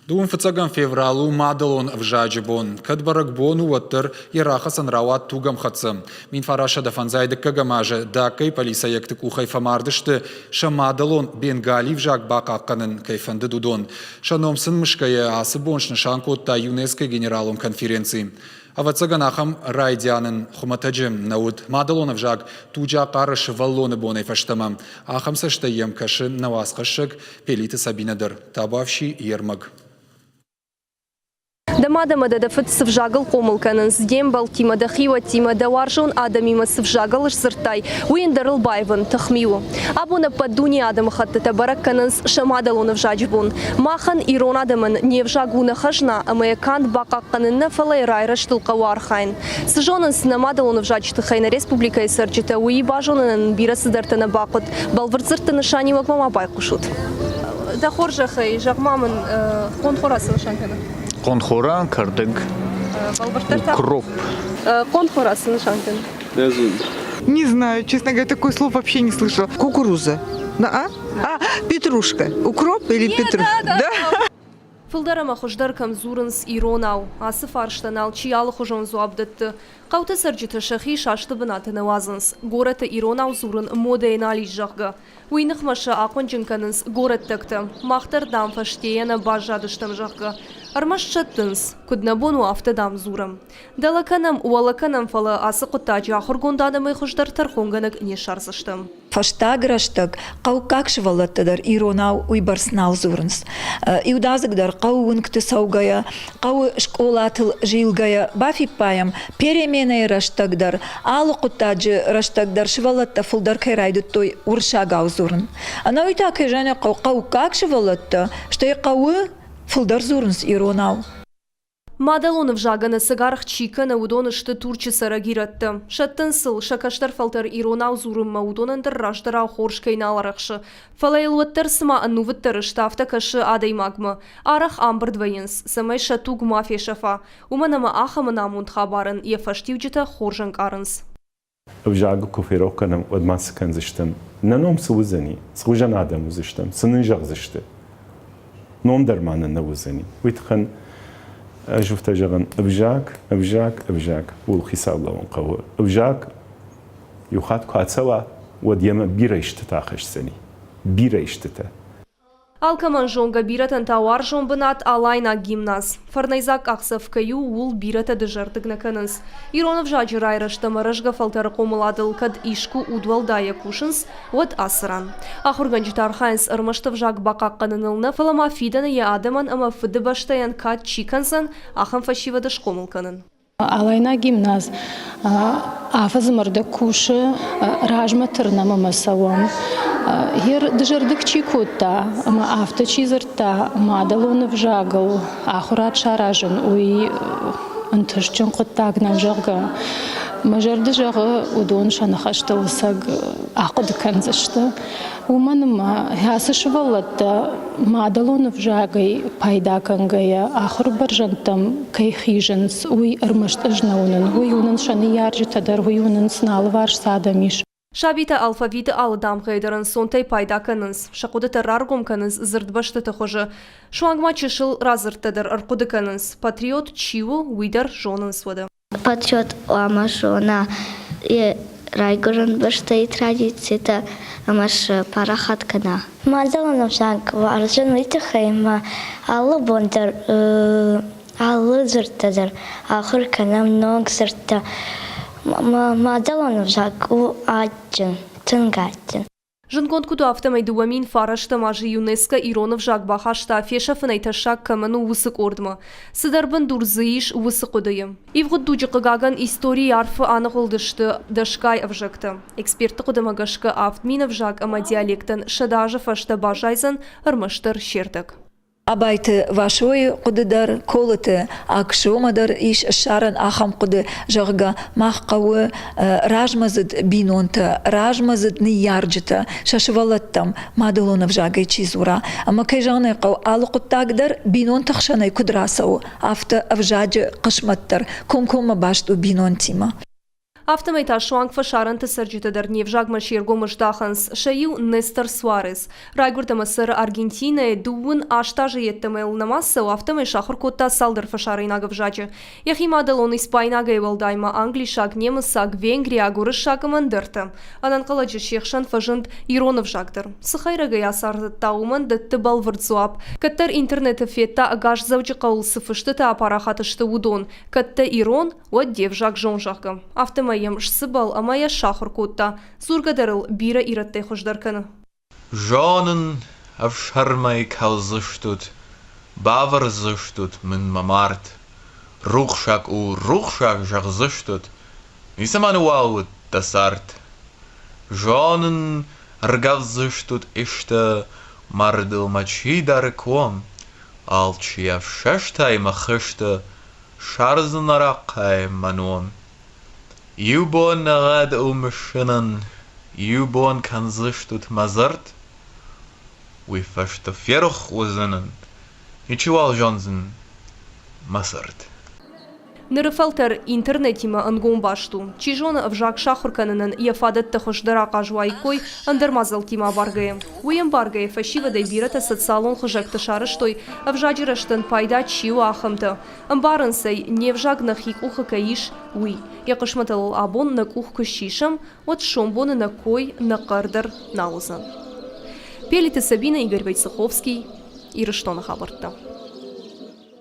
Дыууын фыццӕгӕм феврал у мадӕлон ӕвзаджы бон. Кӕд бӕрӕгбон у, уӕддӕр йӕ рахӕцӕн рауад тугӕмхӕццӕ. 1905 дыккӕгӕм азы Даккайы полицӕйӕгты къухӕй фӕмард сты, сӕ мадӕлон бенгали ӕвзаг бахъахъхъӕнын кӕй фӕндыд, уыдон. Сӕ ном сын мысгӕйӕ ацы бон снысан кодта ЮНЕСКО-йы генералон конференци. Ӕвӕццӕгӕн, ахӕм райдиан ын хуымӕтӕджы нӕ уыд. Мадӕлон ӕвзаг туджы ахъары сывӕллоны бонӕй фӕстӕмӕ. Ахӕм цӕстӕй йӕм кӕсы нӕ уацхӕссӕг Пелиты Сабинӕ дӕр. Табуафси йе рмӕг. Дӕ мад ӕмӕ дӕ дӕ фыд цы взагыл хъомыл кӕнынц, де мбӕлттимӕ, дӕ хиуӕттимӕ, дӕ уарзон адӕмимӕ цы взагыл сдзырдтай, уый ӕндӕрыл баивын тыхми у. Абон ӕппӕт дунейы адӕмыхӕттытӕ бӕрӕг кӕнынц сӕ мадӕлон ӕвзаджы бон. Махӕн, ирон адӕмӕн, не взаг у нӕ хӕзна ӕмӕ йӕ канд бахъахъхъӕнын нӕ, фӕлӕ йӕ райрӕзтыл хъӕуы архайын. Цы зонынц нӕ мадӕлон ӕвзаджы тыххӕй нӕ республикӕйы цӕрджытӕ, уый базонынӕн бирӕ цыдӕртӕ нӕ бахъуыд. Бӕлвырд дзырдты нысаниуӕгмӕ ма байхъусут. Дӕ хорзӕхӕй, зӕгъ-ма мын, хъонхора цы нысан кӕны? Хъонхора, кӕрдӕг, укроп. Хъонхора цы нысан кӕны? Не знаю, честно говоря, такое слово вообще не слышала. Кукуруза. Да, а? А, петрушка. Укроп или петрушка? Да, да. Фылдӕр ӕмӕ хуыздӕр кӕм дзурынц иронау, ацы фарстӕн алчи алыхуызон дзуапп дӕтты. Хъӕуты цӕрджытӕ сӕхи састы бынаты нӕ уадзынц, горӕты иронау дзурын модӕйы нал ис, зӕгъгӕ. Уый ныхмӕ сӕ ахъуынджын кӕнынц горӕттӕгтӕ, мах дӕр, дам, фӕстейӕ нӕ баззадыстӕм, зӕгъгӕ. Ӕрмӕст сӕттынц, куыд нӕ бон у, афтӕ, дам, дзурӕм. Дӕлӕ кӕнӕм, уӕлӕ кӕнӕм, фӕлӕ ацы хъуыддаджы ахуыргонд адӕмӕй хуыздӕр тӕрхонгӕнӕг не ссардзыстӕм. Фӕстаг рӕстӕг хъӕуккаг сывӕллӕттӕ дӕр иронау уыйбӕрц нал дзурынц. Иудадзыг дӕр хъӕуы уынгты цӕугӕйӕ, хъӕуы скъолатыл зилгӕйӕ бафиппайӕм, переменӕйы рӕстӕг дӕр, алы хъуыддаджы рӕстӕг дӕр сывӕллӕттӕ фылдӕр кӕй райдыдтой уырыссагау дзурын. Ӕнӕуый та, кӕй зӕгъын ӕй хъӕуы, хъӕуккаг сывӕллӕттӕ, стӕй хъӕуы фылдӕр дзурынц иронау. Мадӕлон ӕвзагӕн ӕцӕг аргъ чи кӕны, уыдон сты Турчы цӕрӕг ирӕттӕ. Сӕттынц сыл, сӕ кӕстӕр фӕлтӕр иронау дзурынмӕ уыдонӕн дӕр раздӕрау хорз кӕй нал арӕхсы. Фӕлӕ йыл уӕддӕр цыма ӕнувыддӕр сты, афтӕ кӕсы адӕймагмӕ. Арӕх амбырд вӕййынц, цӕмӕй сӕ туг ма фесӕфа. Уымӕн ӕмӕ ахӕм ӕнамонд хабарӕн йӕ фӕстиуджытӕ хорз ӕнкъарынц. Ӕвзагы куы ферох кӕнӕм, уӕд ма цы кӕндзыстӕм? Нӕ ном цы уыдзӕни? Цы хуызӕн адӕм уыдзыстӕм? Цы нын зӕгъдзысты? Ном дӕр ма нын нӕ уыдзӕни. Уый тыххӕн ӕз афтӕ зӕгъын, ӕвзаг, ӕвзаг, ӕвзаг, ууыл хицау лӕууын хъӕуы. Ӕвзаг иу хатт куы ацӕуа, уӕд йемӕ бирӕ истытӕ ахӕсдзӕни. Бирӕ истытӕ. Алкӕмӕн зонгӕ, бирӕтӕн та уарзон бынат Алайнаг гимназ. Фӕрнӕйдзаг къахдзӕф кӕй у, ууыл бирӕтӕ дызӕрдыг нӕ кӕнынц. Ирон ӕвзаджы райрӕзт ӕмӕ рӕзгӕ фӕлтӕры хъомыладыл кӕд искуы удуӕлдайӕ кусынц, уӕд ацы ран. Ахуыргӕнджытӕ архайынц ӕрмӕст ӕвзаг бахъахъхъӕныныл нӕ, фӕлӕ ма фидӕны йӕ адӕмӕн ӕмӕ Фыдыбӕстӕйӕн кад чи кӕндзӕн, ахӕм фӕсивӕды схъомыл кӕнын. Алайнаг гимназ афӕдзы мӕрдӕг кусы, размӕ тырнӕм ӕмӕ цӕуӕм. Йе дызӕрдыг чи кодта ӕмӕ афтӕ чи дзырдта мадӕлон ӕвзагыл ахуырад саразын, уый ӕнтыстджын хъуыддаг нӕу, зӕгъгӕ. Мӕ зӕрдӕ зӕгъы, уыдон сӕ ныхӕстыл ӕцӕг ахъуыды кӕндзысты. Уымӕн ӕмӕ ацы сывӕллӕттӕ мадӕлон ӕвзагӕй пайда кӕнгӕйӕ ахуыры бӕрзӕндтӕм кӕй хизынц, уый ӕрмӕст ӕз нӕ уынын. Уый уынынц сӕ ныййарджытӕ дӕр, уый уынынц, нӕ алыварс цы адӕм ис. Сабитӕ алфавиты алы дамгъӕйы дӕр ӕнцонтӕй пайда кӕнынц, сӕ хъуыдытӕ раргом кӕнынц дзырдбӕстыты хуызы. Суанг ма чысыл радзырдтӕ дӕр ӕрхъуыды кӕнынц. Патриот чи у, уый дӕр зонынц уӕдӕ. Патриот хъуамӕ зона йӕ райгуырӕн бӕстӕйы традицитӕ ӕмӕ сӕ парахат кӕна. Мадӕлон ӕвзаг уарзын уый тыххӕй, ӕмӕ алы бон дӕр алы дзырдтӕ дӕр ахуыр кӕнӕм ног дзырдтӕ. Мадӕлон ӕвзаг у адджын, тынг адджын. Зындгонд куыд у, афтӕмӕй 2009 азы ЮНЕСКО ирон ӕвзаг бахаста, фесӕфынӕй тӕссаг кӕмӕн у, уыцы къордмӕ. Цыдӕр бындур дзы ис уыцы хъуыдыйы. Ивгъуыд дуджы хъыгагӕн, историйы арфы аныгъуылдысты дӕсгай ӕвзӕгтӕ. Экспертты хъуыдымӕ гӕсгӕ, 7000 ӕвзаг ӕмӕ диалектӕн 100 азы фӕстӕ баззайдзӕн ӕрмӕстдӕр се рдӕг. Абайты Васойы хъуыды дӕр, Колыты Аксомӕ дӕр ис ссарӕн ахӕм хъуыды, зӕгъгӕ, мах хъӕуы размӕдзыд бинонтӕ, размӕдзыд ныййарджытӕ сӕ сывӕллӕттӕм мадӕлон ӕвзагӕй чи дзура. Ӕмӕ кӕй зӕгъын ӕй хъӕуы, алы хъуыддаг дӕр бинонты хсӕнӕй куыд рацӕуы, афтӕ ӕвзаджы хъысмӕт дӕр комкоммӕ баст у бинонтимӕ. Афтӕмӕй та суанг фӕсарӕнты цӕрджытӕ дӕр не взагмӕ се ргом здахынц. Сӕ иу Нестор Суарес. Райгуырд ӕмӕ цӕры Аргентинӕйы, дыууын аст азы йеддӕмӕ йыл нӕма цӕуы, афтӕмӕй сахуыр кодта цалдӕр фӕсарӕйнаг ӕвзаджы. Йӕхи мадӕлон испайнагӕй уӕлдай ма англисаг, немыцаг, венгриаг, уырыссаг ӕмӕ ӕндӕртӕ. Ӕнӕнхъӕлӕджы се хсӕн фӕзынд ирон ӕвзаг дӕр. Цы хӕйрӕгӕй ацардта, уымӕн дӕтты бӕлвырд дзуапп. Кӕддӕр интернеты федта, ӕгас Дзӕуджыхъӕуыл цы фыстытӕ апарахат сты, уыдон. Кӕд дӕ ирон, уӕд де взаг зон, зӕгъгӕ. Афтӕмӕй йӕм сцыбӕл ӕмӕ йӕ сахуыр кодта. Дзургӕ дӕр ыл бирӕ ирӕттӕй хуыздӕр кӕны. Зонын, ӕфсӕрмӕй кӕлдзыстут, бавӕрдзыстут мын мӕ мард. Рухсаг у, рухсаг зӕгъдзыстут, ницӕмӕн уал уыд дӕ цард. Зонын, ӕргӕвдзыстут исты, мардыл мӕ чи дары ком, алчи ӕфсӕстӕй мӕ хызты сӕрдзӕн арахъхъӕй мӕ ном. Иу бон ӕгад у мысынӕн, иу бон кӕндзыстут мӕ дзырд, уый фӕстӕ ферох уыдзынӕн, ничиуал зондзӕн мӕ цард. Ныры фӕлтӕр интернетимӕ ӕнгом баст у. Чи зоны, ӕвзаг сахуыр кӕнынӕн йӕ фадӕттӕ хуыздӕр ахъаз уаиккой ӕндӕр мадзӕлттимӕ абаргӕйӕ. Уый ӕмбаргӕйӕ фӕсивӕдӕй бирӕтӕ социалон хызӕгты сарӕзтой, ӕвзаджы рӕзтӕн пайда чи у, ахӕмтӕ. Ӕмбарынц ӕй, не взаг нӕхи къухы кӕй ис, уый. Йӕ хъысмӕтыл абон нӕ къух куы сисӕм, уӕд сомбоны нӕ кой, нӕ хъӕр дӕр нал уыдзӕн. Пелиты Сабинӕ, Игорь Войцеховский, Ирыстоны хабӕрттӕ.